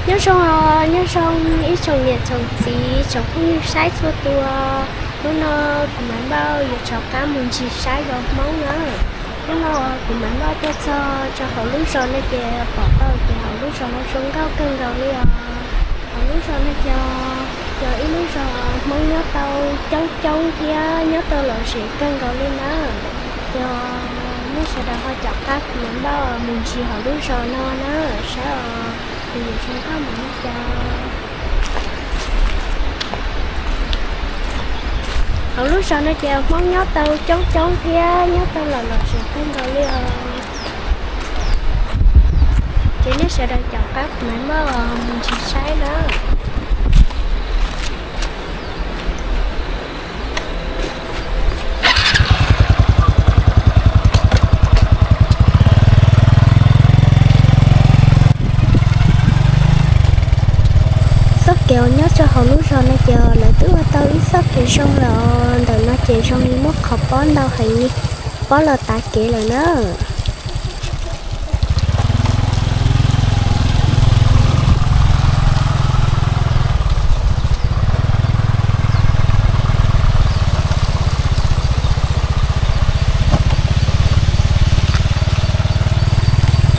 Nyob zoo, nyob zoo ib tsoom niam tsoom txiv tsoom phooj ywg saib txhua tus. Hnub no kuv Maiv Npauj yuav rov qab mus ncig saib zos Hmoob na. Hnub no kuv Maiv Npauj tuaj txog rau hauv lub zos no ces pom tau tias hauv lub zos no zoo nkauj kawg nkaus li os. Hauv lub zos no ces yog ib lub zos Hmoob nyob tau coob coob thiab nyob tau lom zem kawg nkaus li na. Ces nej sawv daws ho caum qab kuv Maiv Npauj mus ncig hauv lub zos no na, saib os, nws zoo nkauj npaum li cas. Hauv lub zos no ces Hmoob nyob tau coob coob thiab nyob tau lom lom zem kawg nkaus li os. Ces nej sawv daws caum qab kuv Maiv Npauj mus ncig saib na. Txoj kev uas nyob rau hauv lub zos no ces lawv twb ua tau ib txoj kev zoo lawm os. Ntawm no ces zoo li muaj qhov pob ntau heev li, pob los tav kev lawm na.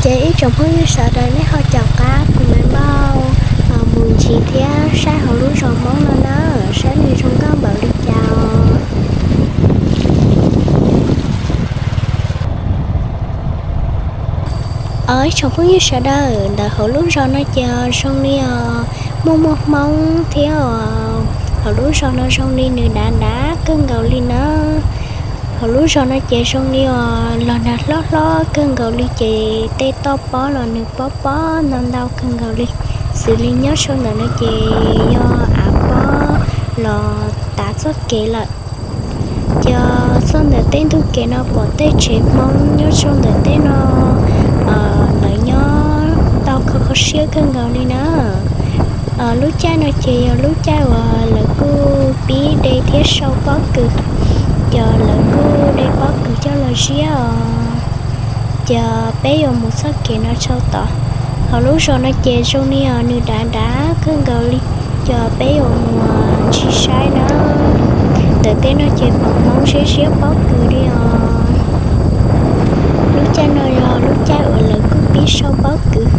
Ces ib tsoom phooj ywg sawv daws nej ho caum qab kuv Maiv Npauj mus ncig thiab saib hauv lub zos Hmoob no na, saib nws zoo nkauj npaum li cas os. Os ib tsoom phooj ywg sawv daws, ntawm hauv lub zos no ces zoo li os muaj muaj Hmoob thiab os. Hauv lub zos no zoo li nws dav dav kawg nkaus li na. Hauv lub zos no ces zoo li os los nag hlob hlob kawg nkaus li ces tej toj pob los nws pob pob ntau ntau kawg nkaus li. Xws li nyob rau ntawm no ces yog av pob los tav txoj kev lawm. Ces txoj ntawm tej ntug kev no pom tej tsev Hmoob nyob rau ntawm tej no, lawv nyob tau kho kho siab kawg nkaus li na. Lub caij no ces yog lub caij uas lawv kuj pib de thiab sau pob kws, ces lawv kuj de pob kws coj los ziab os. Ces peb yuav mus txoj kev no rau tod. Hauv lub zos no ces zoo li os nws dav dav kawg nkaus li, ces peb yuav mus ncig saib na. Ntawm tej no ces pom Hmoob ziab ziab pob kws li os. Lub caij no yog lub caij uas lawv kuj pib sau pob kws.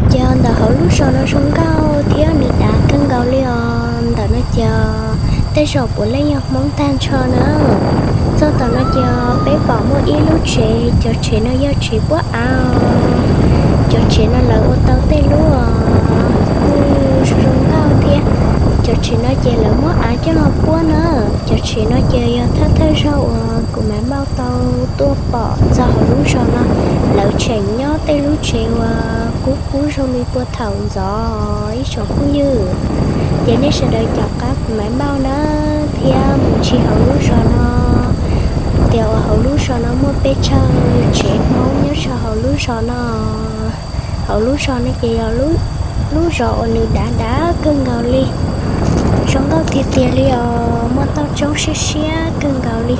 Ces ntawm hauv lub zos no zoo nkauj thiab nws dav kawg nkaus li os. Ntawm no ces tej zaum puav leej yog Hmoob tag nrho na. Txog tom no ces peb pom muaj ib lub tsev, cov tsev no yog tsev puab av os. Cov tsev no lawv ua tau tej lub kuj zoo nkauj thiab. Cov tsev no ces lawv muab av coj los puab na. Cov tsev no ces yog thawj thawj zaug uas kuv Maiv Npauj tau tuaj pom txog hauv lub zos no. Lawv tseem nyob tej lub tsev uas kub kub zoo li puag thaum ntxov ib tsoom phooj ywg. Ces nej sawv daws caum qab kuv Maiv Npauj na thiab mus ncig hauv lub zos no, tias uas hauv lub zos no muaj pes tsawg tsev Hmoob nyob rau hauv lub zos no. Hauv lub zos no ces yog lub zos uas nws dav dav kawg nkaus li, zoo nkauj tiag tiag li os, muaj toj roob siab siab kawg nkaus li.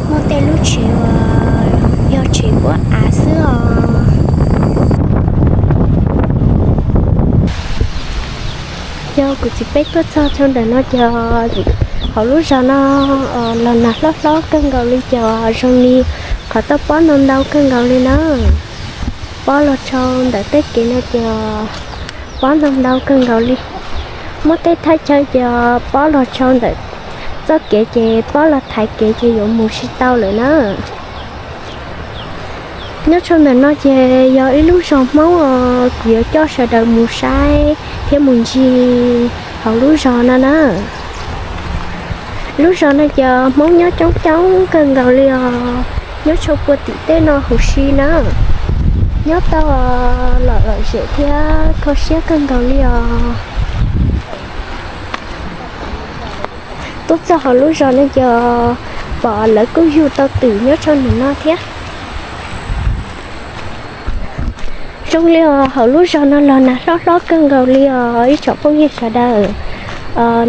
Muaj tej lub tsev uas yog tsev puab av xwb os. Yog kuv txiv peb tuaj txog rau ntawm no ces hauv lub zos no los nag hlob hlob kawg nkaus li ces zoo li qhov toj pob ntau ntau kawg nkaus li na. Pob los rau ntawm tej kev no ces pob ntau ntau kawg nkaus li. Muaj tej thaj chaw ces pob los rau ntawm txoj kev ces pob los thaiv kev ces yuav mus tsis tau lawm na. Nyob rau ntawm no ces yog ib lub zos Hmoob os, kuv yuav coj sawv daws mus saib thiab mus ncig hauv lub zos no na. Lub zos no ces Hmoob nyob coob coob kawg nkaus li os, nyob rau puag tim tej no huv si na. Nyob tau lom lom zem thiab kho siab kawg nkaus li os. Tuaj txog hauv lub zos no ces pom lawv kuj yug tau twm nyob rau ntawm no thiab. Zoo li os hauv lub zos no los nag hlob hlob kawg nkaus li os ib tsoom phooj ywg sawv daws.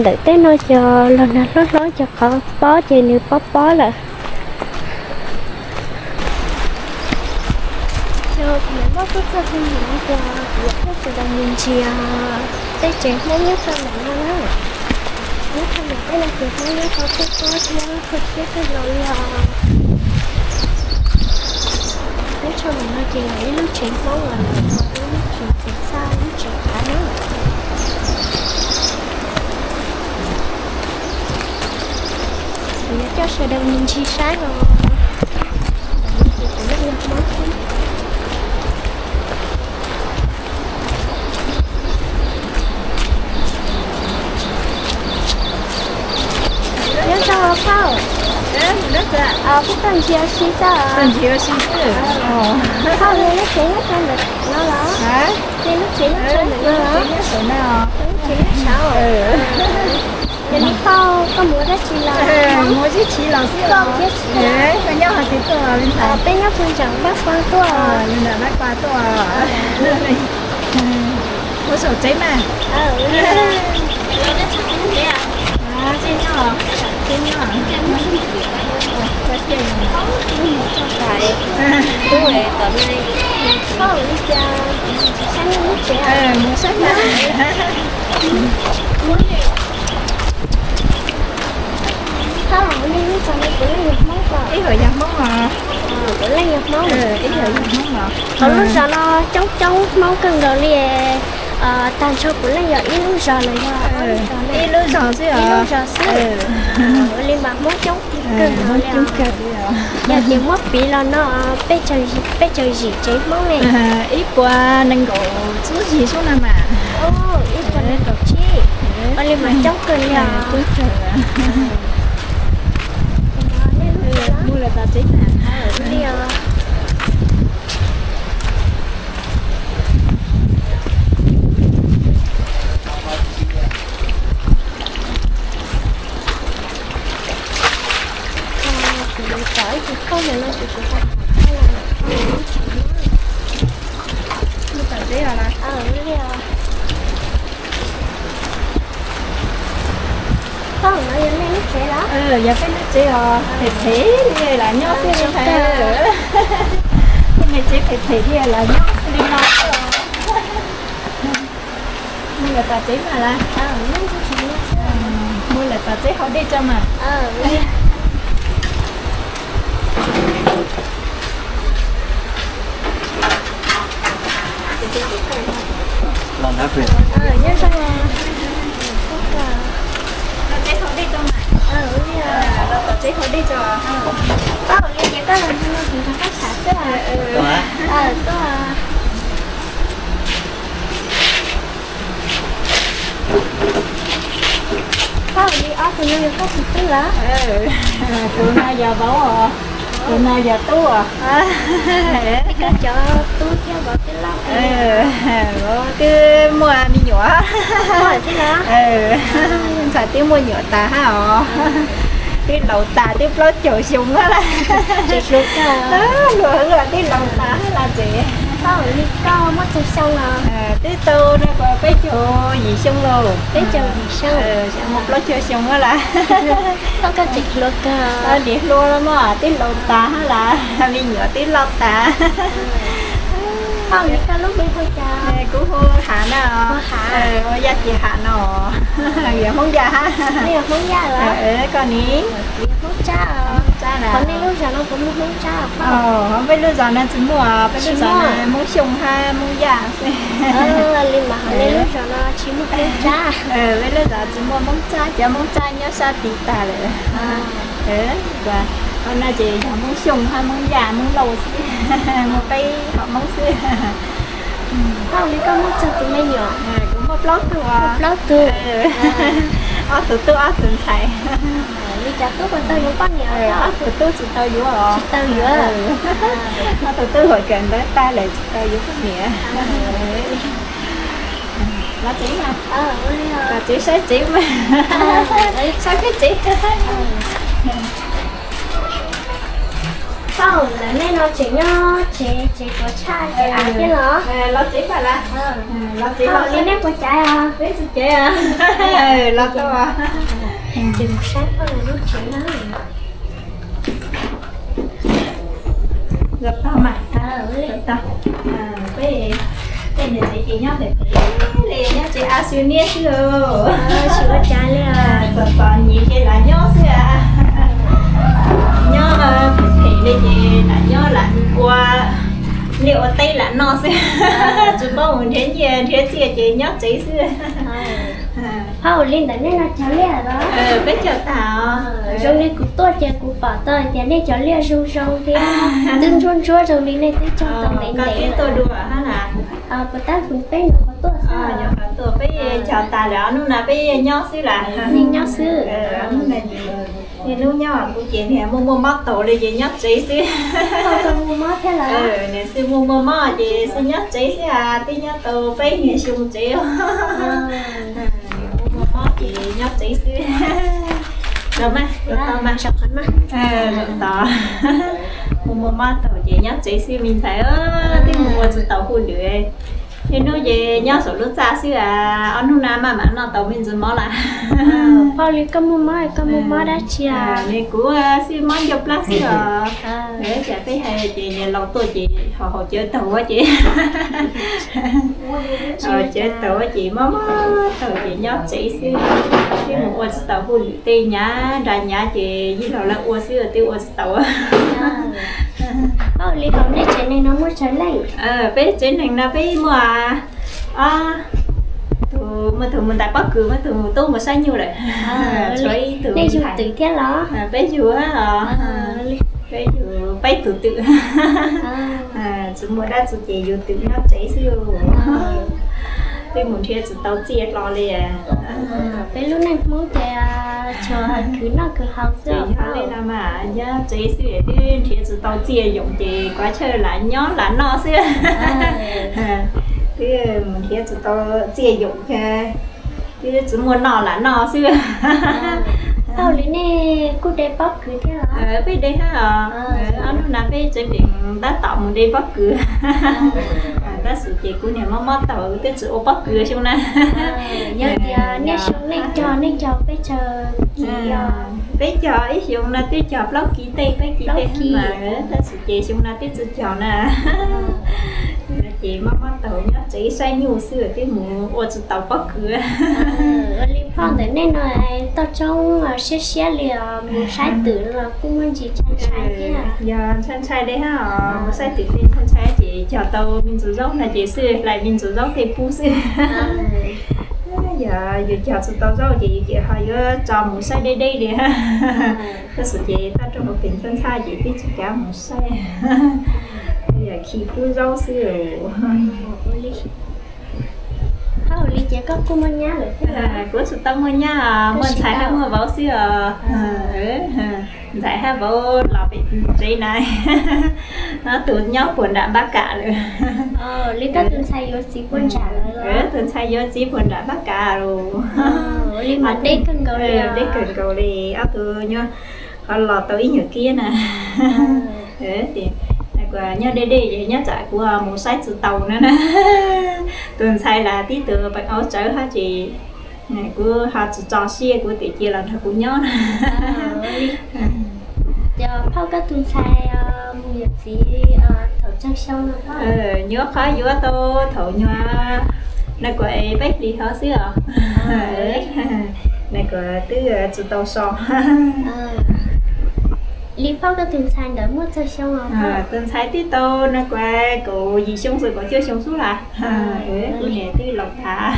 Ntawm tej no ces los nag hlob hlob ces qhov pob ces nws pob pob lawm. Yog Lawv muab kuj txog tag mus no ces kuv yuav coj sawv daws mus ntsia tej tsev Hmoob nyob rau ntawm no na. Nyob rau ntawm tej no ces Hmoob nyob tau kawg kawg thiab kawg siab kawg nkaus li os. Nyob rau ntawm no ces yog ib lub tsev Hmoob los yog ib lub tsev txaj lub tsev av na. Kuv yuav coj sawv daws mus ntsia saib os. Ntawm no ces puav leej yog Hmoob xwb. Nyob zoo phauj. Peb tuaj ntsia ua si xwb. Phauj, nej lub tsev nyob rau ntawm no los? Nej lub tsev nyob rau ntawm no los? Lub tsev nyob saud. Yog li phauj, koj mus ua dab tsi los? Mus ua dab tsi los xwb. Koj thiab txiv? Koj nyob hauv tsev tuaj li ntawd. Peb nyob puag nram Npab Kuab tuaj. Li ntawm Npab Kuab tuaj. Ua saum tsev mas. Mus saib mas. Ib yam yog Hmoob os. Ib yam yog Hmoob os. Hauv lub zos no coob coob Hmoob kawg nkaus li. Tag nrho puav leej yog ib lub zos los yog ib lub zos xwb os. Ib lub zos xwb. Ua li mas Hmoob coob kawg nkaus li os. Yog tias muab piv los no peb tsawg yim tsev Hmoob ne? Ib puas nees nkaum tsib yim xwb no mas. Ib puas nees nkaum tsib. Ua li mas coob kawg li os. Mus lawm tom tsev mas. Kuv mus tom ib tug phauj ntawm no ces kuv tau tom phauj los mus tom tsev os. Phauj, no yog nej lub tsev los? Yog peb lub tsev os, phem phem li lam nyob xwb li ntag. Peb lub tsev phem phem li lam nyob xwb li no. Mus lawm tom tsev mas lawm. Mus lawm tom tsev haus dej tso mas. Tom tsev haus dej tso. Pab, ua li ces koj los ntawm no kuv nrog koj tham xwb. Pab, ua li ob tug no yog koj tus twg los? Tus no yog vauv os, tus no yog tub os. Koj cov tub thiab vauv twb loj, vauv twb muaj me nyuam thiab los? Ntxhais twb muaj nyuam tas hab os. Twb laus tas twb plaub caug xyoo hab lawm. Hluas hwv los twb laus tas hab los tsev. Twb tau no peb caug yim xyoo lauj. Peb caug yim xyoo, muaj plaub caug xyoo hab lawm. Nim hluas los mas twb laus tas hab lawm, me nyuam twb loj tas. Kuv hu Ham na. Ua Yaj Ces Ham no. Yog Hmoob Yaj hab. Koj ne? Hmoob Tsab. Hauv nej lub zos no puas muaj Hmoob Tsab? Peb lub zos no tsis muaj, peb lub zos no Hmoob Xyooj hab Hmoob Yaj xwb. Li mas hauv nej lub zos no tsis muaj Hmoob Tsab. Peb lub zos tsis muaj Hmoob Tsab, cov Hmoob Tsab nyob sab tid tag lawm. Hauv no ces yog Hmoob Xyooj hab Hmoob Yaj Hmoob Lauj xwb, muaj peb hom Hmoob xwb. Koj muaj txog tus me nyuam? Kuv muaj plaub tug. Plaub tug. Ob tug tub ob tug ntxhais. Li cas tub puas tau yuav poj niam? Ob tug tub tsis tau yuav os. Tsis tau yuav. Ob tug tub hluas kawm ntawv tag lawm tsis tau yuav poj niam. Los tsev mas. Los tsev saib tsev mas. Saib peb tsev. Pab, ntawm nej no tseem nyob tsev, tsev tuav tshaj tsev av thiab los? Los tsev mas lawm. Los tsev los li nej puas caiv os? Peb tsis caiv. Los tau. Ces mus saib pab lawv lub tsev na. Tau mas, tau. Peb, peb niam tsev ces nyob pem pem li, nyob tsev a xu niaj xwb os. Txom txom nyem ces lam nyob xwb a. Nyob phem phem li ces lam nyob lam ua liaj ua teb lam noj xwb. Tsis paub mus nrhiav nyiaj nrhiav txiaj ces nyob tsev xwb. Phauj, ua li ntawm nej no cog liaj los? Peb cog tag os. Zoo li kuv tuaj ces kuv pom tau tias nej cog liaj zoo zoo thiab, twb ntsuab ntsuab zoo li nej twb cog tau ntev ntev tuaj dua hab na. Puas tab kuv peb nyuam qhuav tuaj xwb, nyuam qhuav tuaj, peb cog tas lawm, ob hnub no peb nyob xwb las. Nej nyob xwb. Niaj hnub nyob kuv ces niag muaj muaj mob taug li ces nyob tsev xwb. Niam xwb muaj muaj mob ces xwb nyob tsev xwb a, twb nyob tau peb niag xyoo tsev. Muaj muaj mob ces nyob tsev xwb. Los mas, los tod mas. Los tod. Muaj muaj mob taug ces nyob tsev xwb me ntxhais, twb mus ua tsis tau hauj lwm. Niaj hnub ces nyob saum lub txaj xwb a, ob hnub no maj mam noj tau me ntsis mob lawm. Phauj, li koj muaj mob, koj muaj mob dab tsi a? Kuv xwb mob ncauj plab xwb os. Tsam peb hais ces niag laus tuaj ces ho haus cawv taug ces, haus cawv taug ces mob mob taug ces nyob tsev xwb. Twb mus ua tsis tau hauj lwm, tej nyav nra nyav ces yij laug lawv ua xwb, twb ua tsis tau. Phauj, li hauv nej tsev neeg no muaj tsawg leej? Peb tsev neeg no peb muaj ob tug, muaj tug mus ntais pob kws, muaj tug mus tub mus saib nyuj lawm. Tshuav ib tug. Nej yug twm thiab los? Peb yug, peb yug peb tug twm. Tsis muaj dab tsi ces yug twm nyob tsev xwb. Twb mus nrhiav tsis tau txiaj hlo li. Peb lub neej Hmoob ces tsuas khwv noj khwv haus xwb. Yog li no mas nyob tsev xwb twb nrhiav tsis tau txiaj yoom ces kov chawj lam nyob lam noj xwb. Twb mus nrhiav tsis tau txiaj yoom ces twb tsis muaj noj lam noj xwb. Phauj, li nej kuj de pob kws thiab los? Peb de hab os. Ob hnub no peb tsev neeg tab tom mus de pob kws. Tab sis ces kuv niag mob mob taug twb tsis ua pob kws xyoo na. Yog tias niaj xyoo nej cog, nej cog peb tsawg kis? Peb cog ib xyoo no twb cog plaub kis tej, peb kis tej mas, tab sis ces xyoo no twb tsis cog na. Ces mob mob taug nyob tsev saib nyuj xwb twb mus ua tsis tau pob kws. Ua li phauj, ntawm nej no toj roob siab siab li os, mus saib twm los kuj muaj ntsis ntshai ntshai thiab. Yog ntshai ntshai li hab os, mus saib twm tej ntshai ntshai ces cog tau me ntsis zaub no ces xwb, hlais me ntsis zaub tej pub xwb. Yog yus cog tsis tau zaub ces yus ces ho yuav tso mus saib deb deb li. Tab sis ces toj roob ua pem ntxhab ntxhab ces twb tsis kav mus saib. Yog khi pub zaub xwb. Phauj, ua li ces koj kuj muaj nyab lawm thiab? Kuv tsis tau muaj nyab, muaj ntxhais hab muaj vauv xwb os. Ntxhais hab vauv los pem tsev na. Ob tug nyob puag nram npab kam lawm. Li koj tus ntxhais yuav txiv puag nram lawm los? Tus ntxhais yuav txiv puag nram npab kam lawm. Ua li mas deb kawg nkaus li. Deb kawg nkaus li, ob tug nyob qhov los tau ib nyuag kiab na. Kuv nyob deb deb ces nyob tsam kuv mus saib tsis taus na. Tus ntxhais las tib tug peem aub tsawv hab ces kuv ho tsis tso siab, kuv tias cia los nrog kuv nyob na. Ces phauj, koj tus ntxhais mus yuav txiv thaum tsawg xyoo no? Nyuam qhuav yuav tau thaum nyuag, no kuv peb hlis hov xwb os. No kuv twb tsis tau so. Li phauj, koj tus ntxhais ntawd muaj txog xyoo os? Tus ntxhais twb tau no kuv kaum yim xyoo txog kaum cuaj xyoo xwb las. Kuv niam twb laus tag.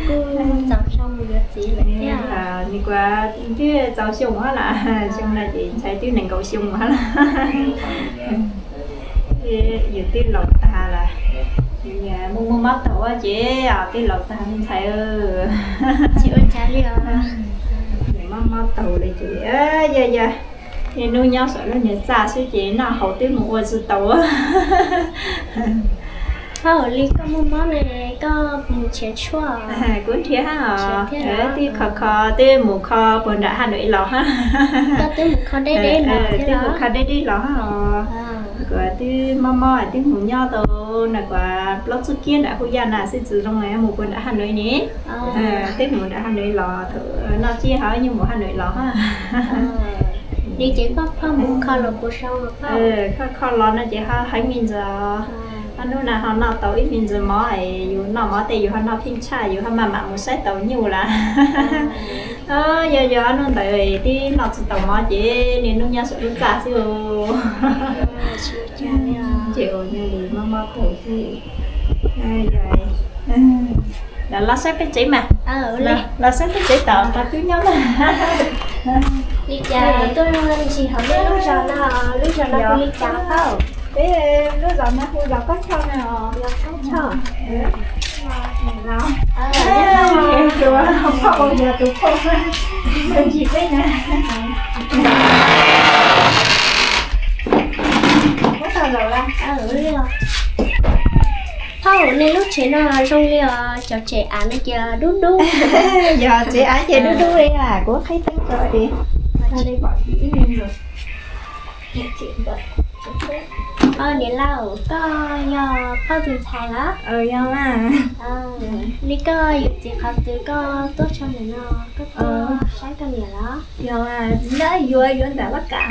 Kuj txaus xyoo mus yuav txiv lawm thiab. Nws kuv twb txaus xyoo hab las, xyoo no ces ntxhais twb nees nkaum xyoo hab las. Yus twb laus tag las, muaj muaj mob taug ces twb laus tag me ntxhais. Tsis ua cas li os. Mob mob taug li ces yog yog, niaj hnub nyob saum lub niag txaj xwb ces noj haus twb mus ua tsis taus. Phauj, li koj muaj mob ne, koj nrhiav tshuaj? Kuv nrhiav hab os, twb kho kho twb mus kho puag nram Haj Nuam los hab. Koj twb mus kho deb deb los thiab? Twb mus kho deb deb los hab os. Kuv twb mob mob twb mus nyob tau no kuv plaub txuj kiab nram Hub Yaj na xwb, tsis zoo mus puag nram Haj Nuam ne. Twb mus nram Haj Nuam los, thaum noj tsiab ho yeej mus Haj Nuam los hab. Li ces koj kho mus kho los puas zoo os? Koj kho los no ces ho heev me ntsis. Ob hnub no ho noj tau ib me ntsis mov, yus noj mov tej yus ho noj pheej tshaj, yus ho maj mam mus saib taus nyuj lawm. Yog yog ob hnub ntawd twb noj tsis tau mov ces niaj hnub nyob saum lub txaj xwb. Ces ua li mob mob taug xwb. Los saib peb tsev mas, los saib peb tsev tom qhov twb nyob mas. Li cas tuaj ntsis hauv nej lub zos no, lub zos no hu li cas? Peb lub zos no hu zos Kob Choj na. Zos Kob Choj. Phauj yog tus phauj ntsis peb na. Muab tau zaum la. Phauj, nej lub tsev no zoo li os, cov tsev av no ces dub dub. Yog tsev av ces dub dub li, kuv qhib teeb rau es li pom ib me ntsis. Niam laus, koj yog phauj tus ntxhais los? Yog mas. Li koj yuav txiv qhov twg koj tuaj txog ntawm no, koj tuaj saib koj niam los? Yog, nyob yuav yuav ntawm laj kam.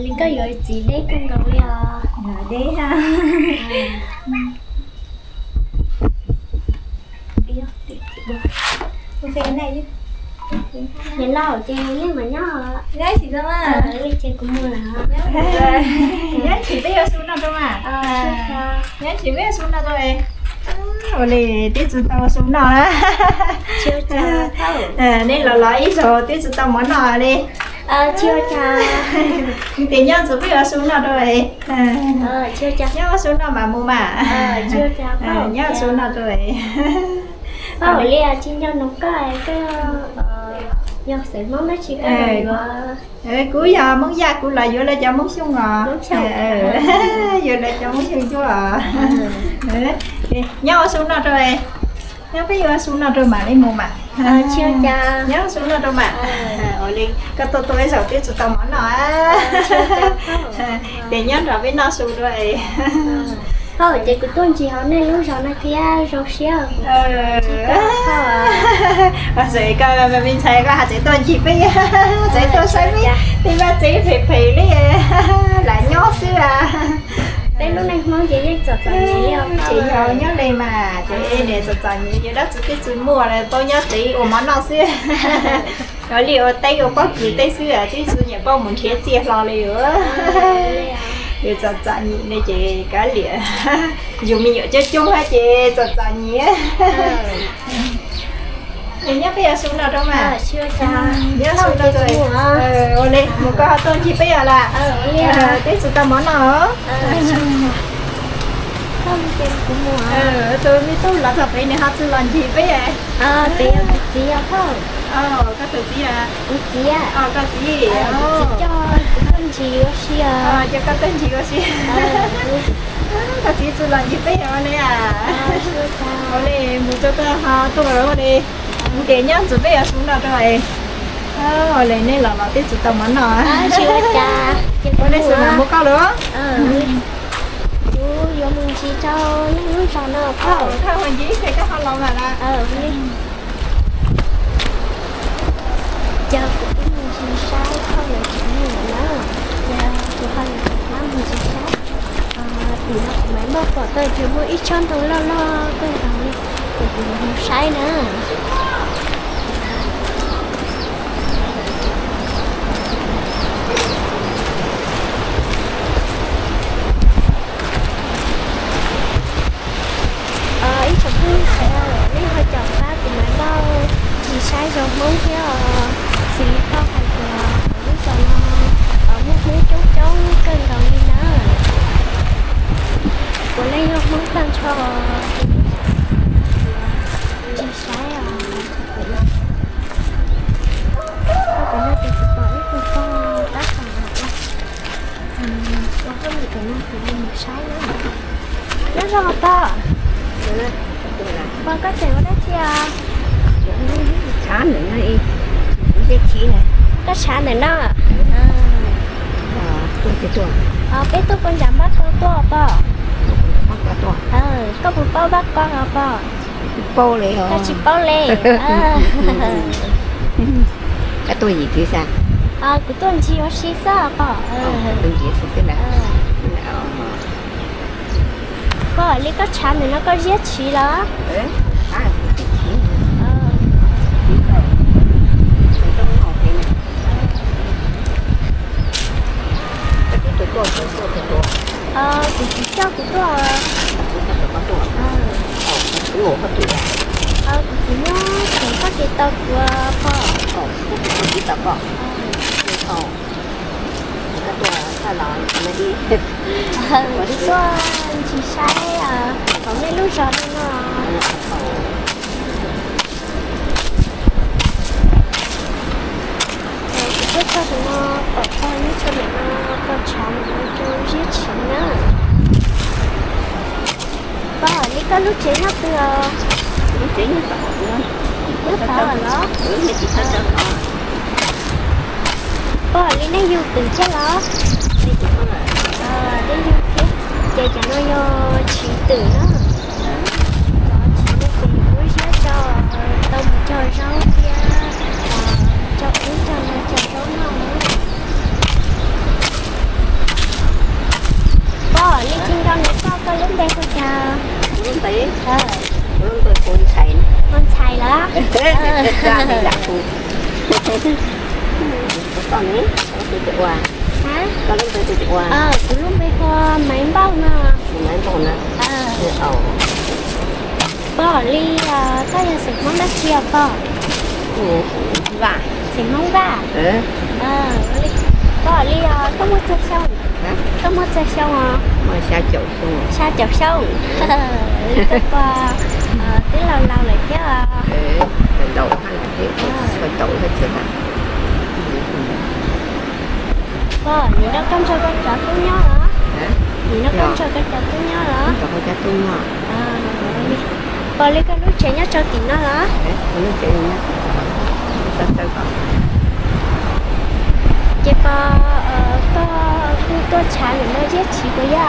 Li koj yuav txiv deb kawg nkaus li os. Deb. Niam laus, ces nej mas nyob. Nyob tsis tau mas. Li ces kuv mus lawm. Nyob tsis peb yuav su noj rau mas. Nyob tsis peb yuav su noj rau. Ua li twb tsis tau su noj na. Nej los los ib zaug twb tsis tau mov noj li. Tias nyob tsis peb yuav su noj rau. Nyob ua su noj mas mus mas. Nyob ua su noj rau. Li tsis nco nug koj, koj yog xeem Hmoob dab tsi koj yuav? Kuv yog Hmoob Yaj, kuv los yuav lawv cov Hmoob Xyooj os. Yuav lawv cov Hmoob Xyooj cuab. Nyob ua su noj rau. Nyob peb yuav su noj rau mam li mus mas. Nyob ua su noj rau mas. Ua li koj tuaj tuaj ib zaug twb tsis tau mov noj. Ces nyob nrog peb noj su rau. Phauj, ces kuv tuaj ncig hauv nej lub zos no thiab zoo siab. Tsis koj, koj me ntxhais koj hais tias tuaj ncig peb, tseem tuaj saib peb tej vaj tsev phem phem li, lam nyob xwb. Peb lub neej Hmoob ces yeej txom txom nyem li. Ces yog nyob li mas ces niam txom txom nyem ces dab tsi twb tsis muaj li, paub nyob tsev ua mov noj xwb. Ua liaj ua teb ua pob kws teb xwb, twb tsis nyiam paub mus nrhiav txiaj hlo li. Yus txom txom nyem li ces kav liam, yus me nyuam coob coob hab ces txom txom nyem. Nyob peb yuav su noj rau mas. Nyob su noj rau. Ua li mus koj ho tuaj ncig peb os lam. Twb tsis tau mov noj. Tus me tub los txog pem nws ho tsis los ncig peb. Pem yog kuv txiv os phauj. Koj tus txiv, kuv txiv, koj txiv coj kuv tuaj ncig ua si os. Coj koj tuaj ncig ua si. Koj txiv tsis los ncig peb os li. Ua li mus rau koj ho tuaj li. Mus ces nyob ntxuav peb yuav su noj rau. Ua li nej los los twb tsis tau mov noj. Ua li xwb mas mus koj lawm. Kuv yuav mus ncig rau nej lub zos no phauj. Koj mus ncig ib pliag koj ho los mas. Ces kuv twb mus ncig saib phauj lawv tsev neeg lawm na. Ces kuv ho yuav rov qab mus ncig saib. Tim no kuv mam npaj pom tau tias muaj ib tsob ntoo loj loj kawg nkaus li, ces kuv yuav mus saib na. Ib tsoom phooj ywg sawv daws, nej ho caum qab kuv mam npaj ncig saib zoo Hmoob thiab os. Xws li phauj hais tias lub zos no muaj Hmoob coob coob kawg nkaus li na. Puav leej yog Hmoob tag nrho. Ncig saib os. Ua pem no ces kuv pom ib tug pog tab tom ua hauj lwm pem no, kuv mus saib na. Nyob zoo pog. Pog, koj tseem ua dab tsi os? Tshav ntawm no, koj tshav ntawm no. Peb tuaj puas ntshav npab ko tuaj pog? Koj puas paub npab ko os pog? Paub li, koj tsis paub li. Koj tuaj yim twg xwb? Kuv tuaj ncig ua si xwb pog. Pog, li koj tshav ntawm no koj ziab tsiv los? Kuv tsis coj kuv tuaj. Kuv tsis muab tseem koj tes taw kuv pog. Kuv tuaj ncig saib tom nej lub zos no. Kuv tuaj txog ntawm no pom pog nyob rau ntawm no, pog tshav ntawm no rau ziab tsiv na. Pog, li koj lub tsev nyob twg os? Nyob tod los? Pog, li nej yug twm thiab los? Nej yug thiab. Ces cov no yog tsiv twm na. Tsiv no ces kuv ziab tso tau mus cog zaub thiab, cog ub cog no cog zaub noj na. Pog, li tsis nco ntawm koj, koj lub npe hu cas? Kuv lub npe, kuv lub npe hu Ntxhais. Hu Ntxhais los? Koj lub npe hu cas? Kuv lub npe hu Maiv Npauj no. Maiv Npauj no. Pog, li koj yog xeem Hmoob dab tsi os pog? Xeem Hmoob Vaj. Pog, li koj muaj txog xyoo? Koj muaj txog xyoo os? Xya caum xyoo. Li koj pog twb laus laus lawm thiab os. Pog, nim no koj nrog koj cov tub nyob los? Nim no koj nrog koj cov tub nyob los? Pog, li koj lub tsev nyob rau tim no los? Ces pog, koj kuj tuaj tshav ntawm no ziab tsiv puas yog?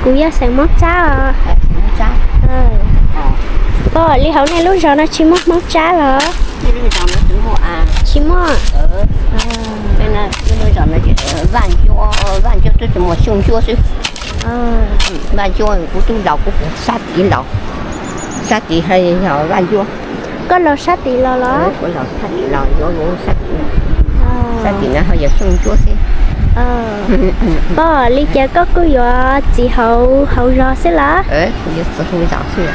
Kuv yog xeem Hmoob Tsab os. Pog, li hauv nej lub zos no tsis muaj Hmoob Tsab los? Tsis muaj. Vaj Ncuab, Vaj Ncuab twb tsis muaj, Xyooj Ncuab xwb. Vaj Ncuab kuv twb laus, kuv sab tid laus, sab tid yog Vaj Ncuab. Koj laus sab tid los los? Kuv laus sab tid los, yuav sab tid, sab tid no ho yog Xyooj Ncuab xwb. Pog, li cas koj kuj yuav txiv hauv hauv zos xwb los? Kuv yuav txiv hauv zos xwb.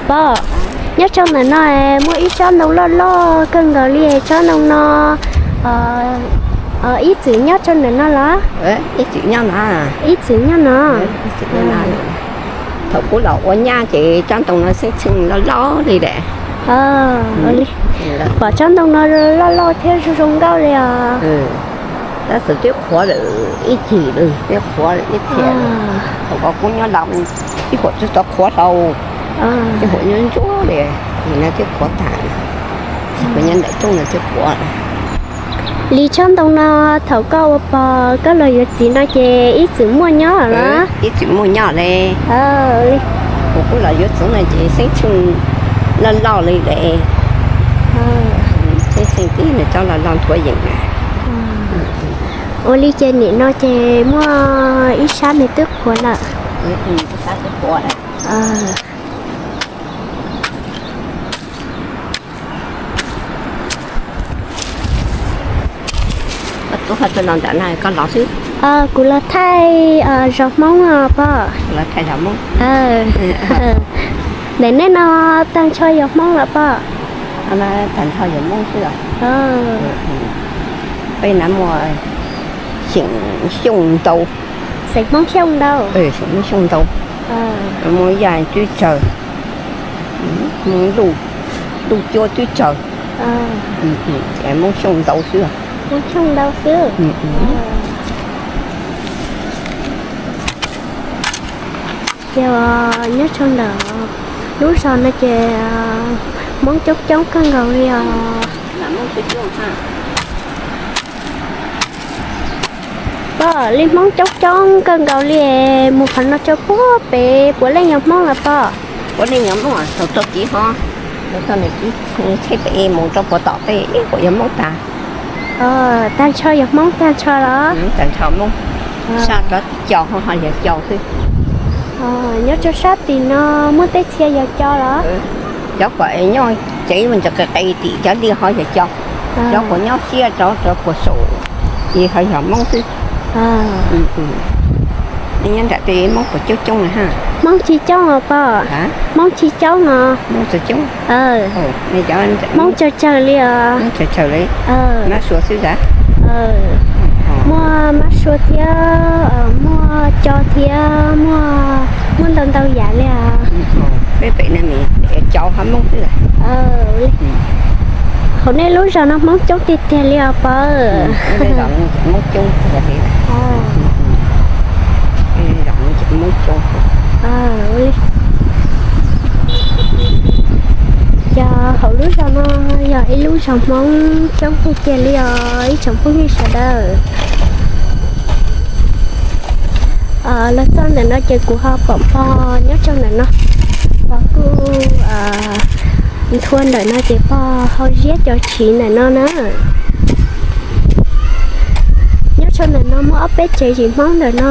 Pog, nyob rau ntawm no muaj ib tsob ntoo loj loj kawg nkaus li, tsob ntoo no, ib txwm nyob rau ntawm no los? Ib txwm nyob no. Thaum kuv los ua nyab ces tsob ntoo no xeeb txheej loj loj li lawm. Pom tsob ntoo no loj loj thiab zoo zoo nkauj li os. Tab sis twb qhuav lawm ib cim lawm, twb qhuav lawm ib tiam. Thaum ko kuv nyob laus, ib huam twb tau qhuav hlo, ib huam nyob ntsuab li, nim no twb qhuav tag, kuv nyob ntawm rooj no twb qhuav. Li tsob ntoo no thaum koj ua pog koj los yuav txiv no ces ib txwm muaj nyob los? Ib txwm muaj nyob li. Kuv kuj los yuav txiv no ces xeeb txheej loj loj li lawm. Xeeb txheej tib nws tsob loj loj nthuav yees na. Ua li ces nim no ces muaj ib sab nws twb qhuav lawm. Koj tuaj los ntawm no koj los xwb? Kuv los thaij zos Hmoob os pog. Los thaij zos Hmoob. Ntawm nej no tag nrho yog Hmoob los pog? Tag nrho yog Hmoob xwb os. Peb no muaj xeem Xyooj ntau. Xeem Hmoob Xyooj ntau. Xeem Hmoob Xyooj ntau. Muaj Yaj twb tsawg, Hmoob Luj Cuab twb tsawg, Hmoob Xyooj ntau xwb. Hmoob Xyooj ntau xwb. Ces nyob rau ntawm Lub zos no ces Hmoob coob coob kawg nkaus li os. Pom li Hmoob coob coob kawg nkaus li, mus qhov no rau puag pem puav leej yog Hmoob los pom. Puav leej yog Hmoob, thaum txog kiv ho, txog nws tsheb pem mus rau puag tom tej ib puas yog Hmoob tas. Tag nrho yog Hmoob tag nrho los? Tag nrho Hmoob, sab rov tim Cau ho yog Cau xwb. Nyob rau sab tim no muaj tej txhia yog Cau los? Cov kom nyob cev mus ntawm qis qis tim cov liaj ho yog Cau. Cov kom nyob siab rov rau puag saum ces ho yog Hmoob xwb. Nyob nram tej Hmoob puas coob coob na ha. Hmoob tsis coob os pog. Hmoob tsis coob os. Hmoob tsis coob. Hmoob tsawg tsawg li os. Hmoob tsawg tsawg li. Mab sua xwb as. Muaj mab sua thiab, muaj co thiab, muaj, muaj ntau ntau yam li os. Peb pem no Cau ho Hmoob xwb. Hauv nej lub zos no Hmoob coob tiag tiag li os pog. Hmoob coob tiag li. Hmoob coob. Ces hauv lub zos no yog ib lub zos Hmoob coob tiag tiag li os ib tsoom phooj ywg sawv daws. Los txog ntawm no ces kuv ho pom pog nyob rau ntawm no, pog kuj nthua ntawm no ces pog ho ziab cov chiv ntawm no na. Nyob rau ntawm no muaj ob peb tsev yim Hmoob ntawm no.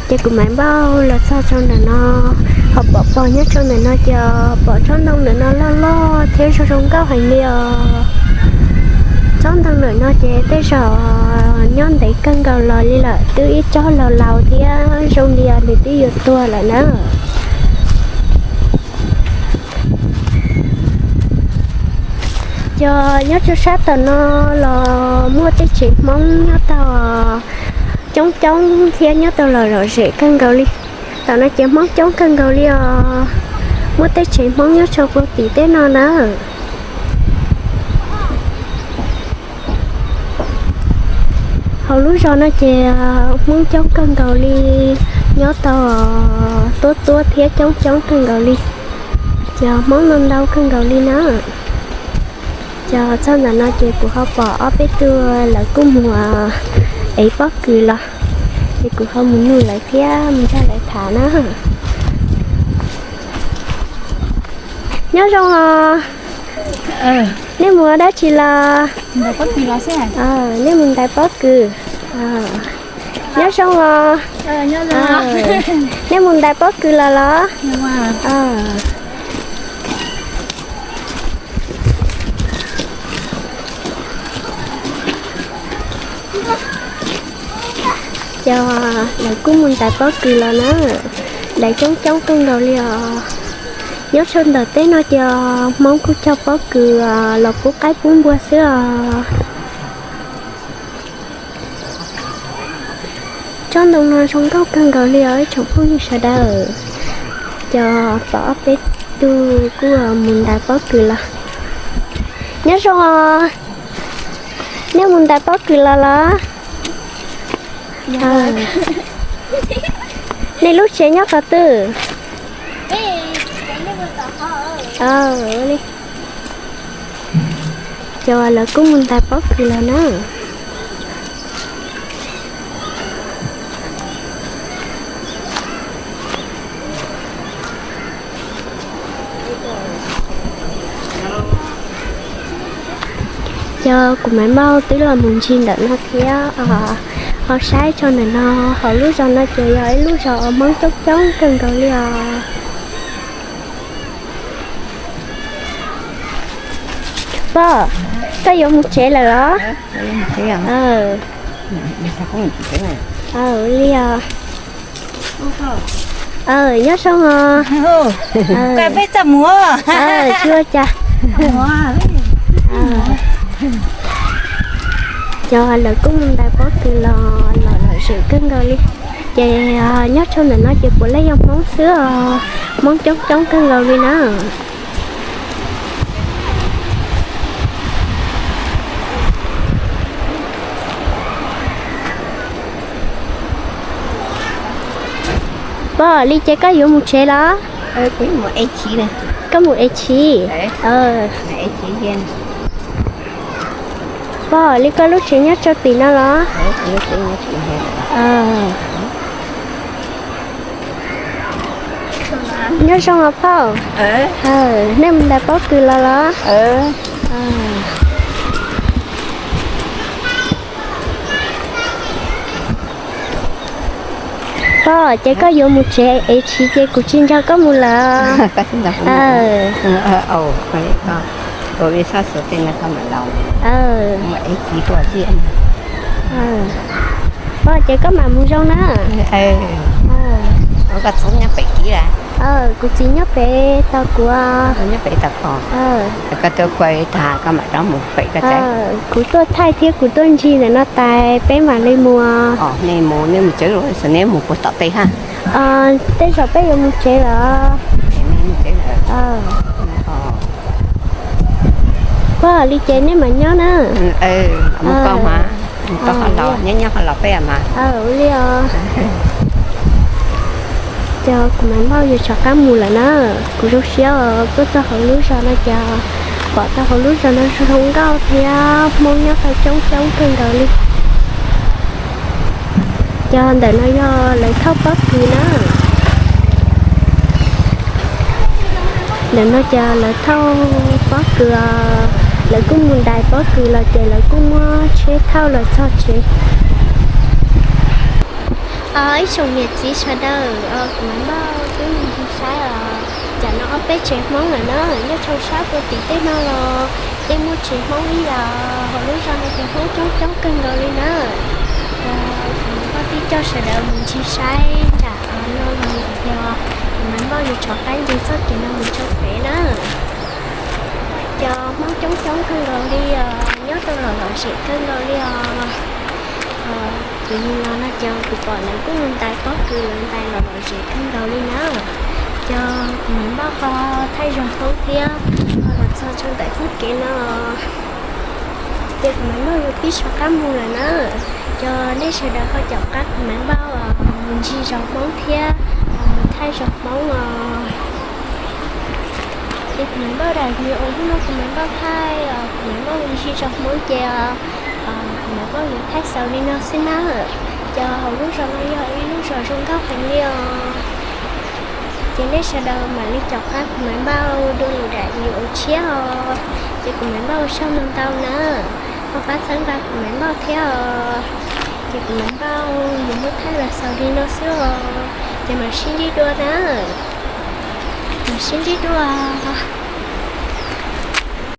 Ces kuv mam npauj los txog rau ntawm no, ho pom pog nyob rau ntawm no ces pom tsob ntoo ntawm no loj loj thiab zoo zoo nkauj heev li os. Tsob ntoo ntawm no ces tej zaum nyob ntev kawg nkaus los li lawm, twb ib tsob laus laus thiab zoo li nws twb yuav tuag lawm na. Ces nyob rau sab tom no los muaj tej tsev Hmoob nyob tau coob coob thiab nyob tau lom lom zem kawg nkaus li. Tom no ces Hmoob coob kawg nkaus li os. Muaj tej tsev Hmoob nyob rau puag tim tej no na. Hauv lub zos no ces Hmoob coob kawg nkaus li, nyob tau tuab tuab thiab coob coob kawg nkaus li. Ces Hmoob no ntau kawg nkaus li na. Ces txog ntawm no ces kuv ho pom ob peb tug lawv kuj mus ev pob kws los, ces kuv ho mus nug lawv thiab mus nrog lawv tham na. Nyob zoo os. Nej mus ua dab tsi los? Nej mus ntais pob kws. Nyob zoo os. Nej mus ntais pob kws los los? Ces lawv kuj mus ntais pob kws los na, ntais coob coob kawg nkaus li os. Nyob rau ntawm teb no ces Hmoob kuj cog pob kws los pub qaib pub npua xwb os. Tsob ntoo no zoo nkauj kawg nkaus li os ib tsoom phooj ywg sawv daws. Ces pom ob peb tug kuj mus ntais pob kws los. Nyob zoo os, nej mus ntais pob kws los los? Nej lub tsev nyob qhov twg? Ces lawv kuj mus ntais pob kws los na. Ces kuv Maiv Npauj twb los mus ncig ntawm no thiab, ho saib tso ntawm no, hauv lub zos no ces yog ib lub zos Hmoob coob coob kawg nkaus li os. Pog, koj yuav mus tsev lawm los? Li os. Nyob zoo os. Tsis ua cas. Ces lawv kuj mus ntais pob kws los lom lom zem kawg nkaus li. Ces nyob rau ntawm no ces puav leej yog Hmoob xwb os, Hmoob coob coob kawg nkaus li na. Pog, li ces koj yuav mus tsev los? Koj mus ev chiv. Pog, li koj lub tsev nyob rau tim no los? Nyob zoo os phauj. Nej mus ntais pob kws los los? Pog, ces koj yuav mus tsev ev chiv ces kuv tsis nrog koj mus lawm. Pog, ces koj mam mus zoo na. Kuv txiv nyob pem tau kuv. Kuv tuaj thaij thiab kuv tuaj ncig ntawm no tas peb mam li mus. Tej zaum peb yuav mus tsev lawm. Pog, li ces nej mam nyob na. Ua li os. Ces kuv Maiv Npauj yuav rov qab mus lawm na. Kuv zoo siab os, tuaj txog hauv lub zos no ces pom tau hauv lub zos no zoo nkauj thiab Hmoob nyob tau coob coob kawg nkaus li. Ces ntawm no yog lawv thauj pob kws na. Ntawm no ces lawv thauj pob kws, lawv kuj mus ntais pob kws los ces lawv kuj muab tsheb thauj los txog tsev. Ib tsoom niam txiv sawv daws, kuv Maiv Npauj twb mus ncig saib os, cas no ob peb tsev Hmoob lawm na, nyob rau sab puag tim tej no los yeej muaj tsev Hmoob ib yam, hauv lub zos no ces Hmoob coob coob kawg nkaus li na. Kuv Maiv Npauj twb coj sawv daws mus ncig saib nram no los lawm ces kuv Maiv Npauj yuav rov qab ncig txoj kev no mus rau pem na. Cov Hmoob coob coob kawg nkaus li os, nyob rau lom lom zem kawg nkaus li os. Kuv mus los no ces kuv pom lawv kuj mus ntais pob kws, lawv ntais lom lom zem kawg nkaus li na. Ces kuv Maiv Npauj ho thaij zog Hmoob thiab ho los txog rau ntawm txoj kev no. Ces kuv Maiv Npauj yuav pib rov qab mus lawm na. Ces nej sawv daws ho caum qab kuv Maiv Npauj mus ncig zos Hmoob thiab mus thaij zog Hmoob os. Ces kuv Maiv Npauj daim video hnub no kuv Maiv Npauj thaij, kuv Maiv Npauj mus ncig zos Hmoob ces kuv Maiv Npauj yuav thaij xaus li no xwb na. Ces hauv lub zos no yog ib lub zos zoo nkauj heev li os. Ces nej sawv daws mam li caum qab kuv Maiv Npauj dua lwm daim video tshiab os. Ces kuv Maiv Npauj ua tsaug ntau ntau na, ho pab txhawb nqa kuv Maiv Npauj thiab os. Ces kuv Maiv Npauj yuav muab thaij los xaus li no xwb os. Ces mam sib ntsib dua na. Mam sib ntsib dua.